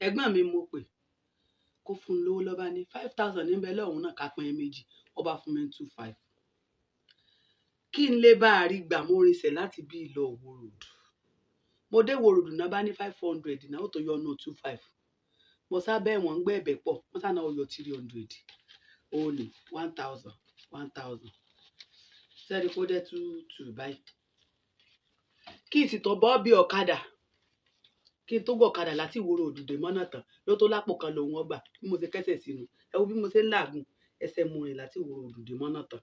Ẹ̀gbọ́n mi mo pè kó fún un lówó lọ́ba ní 5,000 níbẹ̀ lọ́hùn náà ká pín in méjì, ó bá fún mi ní 2,500. Kí n lè bá a rí gbà, mo rinṣẹ̀ láti bí lọ Ìwó Road. Mo dé Ìwó Road náà bá ní 500 náà ó tó yọ ọ̀nà 2,500. Mo sá bẹ́ẹ̀ wọ́n ń gbé ẹ̀bẹ̀ pọ̀, wọ́n sá náà ó yọ 300. Ó ní 1,000, 1,000. Sẹ́ni kó jẹ́ 2,2 báyìí. Kí n sì tó bọ́ bí ọ̀kadà, kí n tó gbọ́ ọ̀kadà láti Ìwó Road dé mọ́nà tán ló tó lápò kan lòun ọgbà bí mo ṣe kẹ́sẹ̀ sínú. Ẹ wo bí mo ṣe ń làágùn, ẹsẹ̀ mo rìn láti Ìwó Road dé mọ́nà tán.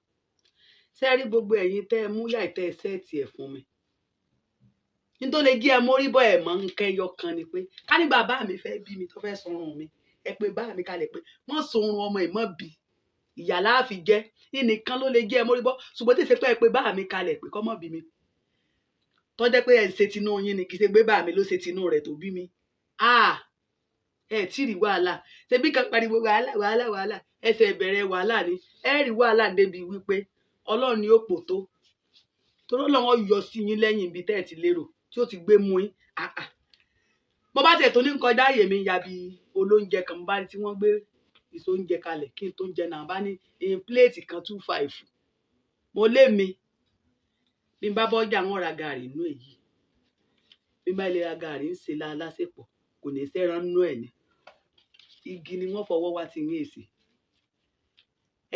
Ṣé rí gbogbo ẹ̀yin tẹ́ ẹ mú yà tẹ́ ẹ sẹ́ẹ̀tì ẹ̀ fún mi? Nítorí lè jí ẹ mórí bọ́ ẹ̀ mọ́ ń kẹ́yọ kan ni pé ká ní bàbá mi fẹ́ bí mi tó fẹ́ sọrun mi, ẹ pé bá mi kalẹ̀ pé wọ́n sọrun ọmọ ẹ̀ mọ́ bí ìyà láàfin jẹ́ ìnìkan ló lè jẹ́ ẹ mórí bọ́. Ṣùgbọ́n tí ì ṣe pé ẹ pé bá mi kalẹ̀ pé kọ́ mọ́ bí mi, tó jẹ́ pé ẹ ń ṣe tinú yín ni, kì í ṣe pé bá mi ló ṣe tinú rẹ̀ tó bí mi. Ah, ẹ tí rí wàhálà ṣebí kan pariwo wàhálà wàhálà wàhálà, ẹsẹ̀ ìbẹ̀rẹ̀ wàhálà ni ẹ rí wàhálà débi wípé Ọlọ́run ni ó pò tó, torí Ọlọ́run yọ sí yín lẹ́yìn ibi tẹ́ ẹ ti lérò tí ó ti gbé mú yín. Ah ah, mo bá tiẹ̀ tó ní kọjá àyè mi ya bí olóúnjẹ kan, mo bá rí tí wọ́n gbé ìsò oúnjẹ kalẹ̀ kí n tó ń jẹ náà bá ní in pléètì kan 2,500. Mo lé mi bí n bá bọ́jà wọn ra gàrí inú èyí, bí n bá lè ra gàrí ń ṣe lásìpọ̀ kò ní sẹ́ran nínú ẹ̀ ni igi ni wọ́n fọwọ́ wá ti yín èsì.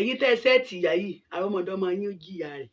Ẹ̀yin tẹ́ ẹ sẹ́ẹ̀tì ìyá yìí, àrọ́mọdọ́mọ yín ó jìyà rẹ̀.